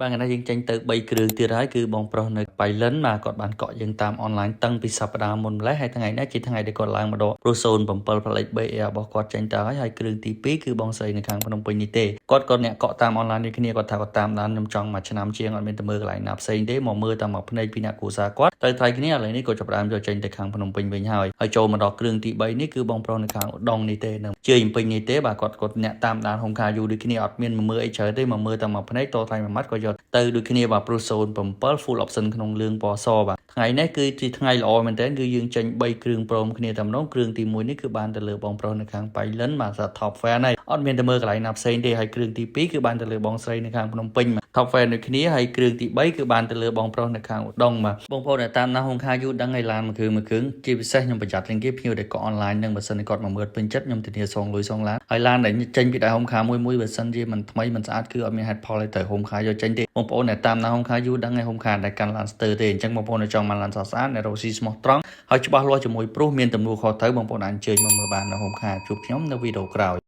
បាទថ្ងៃនេះយើងចេញទៅ3គ្រឿងទៀតហើយគឺបងប្រុសនៅបៃលិនបាទគាត់បានកក់យើងតាមអនឡាញតាំងពីសប្តាហ៍មុនម្លេះហើយថ្ងៃនេះជាថ្ងៃដែលគាត់ឡើងមកដល់ព្រោះ07ផលិត BR របស់គាត់ចេញទៅហើយហើយគ្រឿងទី2គឺបងស្រីនៅខាងភ្នំពេញនេះទេគាត់ក៏អ្នកកក់តាមអនឡាញនេះគ្នាគាត់ថាគាត់តាមដានខ្ញុំចង់មួយឆ្នាំជាងអត់មានទៅមើលកន្លែងណាផ្សេងទេមកមើលតាមមួយភ្នែកពីអ្នកគ្រួសារគាត់ទៅថ្លៃគ្នាឥឡូវនេះក៏ចាប់ផ្ដើមយកចេញទៅខាងភ្នំពេញវិញហើយហើយចូលមកដល់គ្រឿងទី3នេះគឺបងប្រុសនៅខាងឧដុង្គនេះទេនៅជើយពេញនេះទេបាទគាត់គាត់អ្នកតាមដានហុងខាយូរដូចគ្នាអត់មានមកមើលអីច្រើនទេមកមើលតាមមួយភ្នែកតថ្លៃមួយម៉ាត់ក៏យកទៅដូចគ្នាបាទព្រោះ07 full option ក្នុងលឿងពណ៌សបាទថ្ងៃនេះគឺជាថ្ងៃល្អមែនទែនគឺយើងចេញ3គ្រឿងព្រមគ្នាតែម្ដងគ្រឿងទី1នេះគឺបានទៅលើបងប្រុសនៅខាងបៃលិនបាទថា top fan ហើយអត់មានទៅមើលកន្លែងណាផ្សេងទេហើយគ្រឿងទី2គឺបានទៅលើបងស្រីនៅខាងភ្នំពេញបាទ top fan ដូចគ្នាហើយគ្រឿងទី3គឺបានទៅលើបងប្រុសនៅខាងឧដុង្គបាទបងប្អូនដែលតាមណាហុងខាយូរដឹងហើយឡានមួយគ្រឿងមួយគ្រឿងជាពិសេសខ្ញុំប្រយ័ត្នជាងគេភ្ញៀវដែលកក់អនឡាញនឹងបើសិនគាត់មកមើលពេញចិត្តខ្ញុំធានាសងលុយសងឡានហើយឡានដែលចេញពីដៃហុងខាមួយមួយបើសិនជាមិនថ្មីមិនស្អាតគឺអត់មានហេតុផលឲ្យត្រូវហុងខាយកចេញទេបងប្អូនដែលតាមណាហុងខាយូរដឹងហើយហុងខាដែលកាន់ឡានស្ទើរទេអញ្ចឹងបងប្អូនដែលចង់បានឡានស្អាតៗដែលរកស៊ីស្មោះត្រង់ហើយច្បាស់លាស់ជាមួយព្រោះមានទំនួលខុសត្រូវបងប្អូនអាចអញ្ជើញមកមើលបាននៅហុងខាជួបខ្ញុំនៅវីដេអូក្រោយ។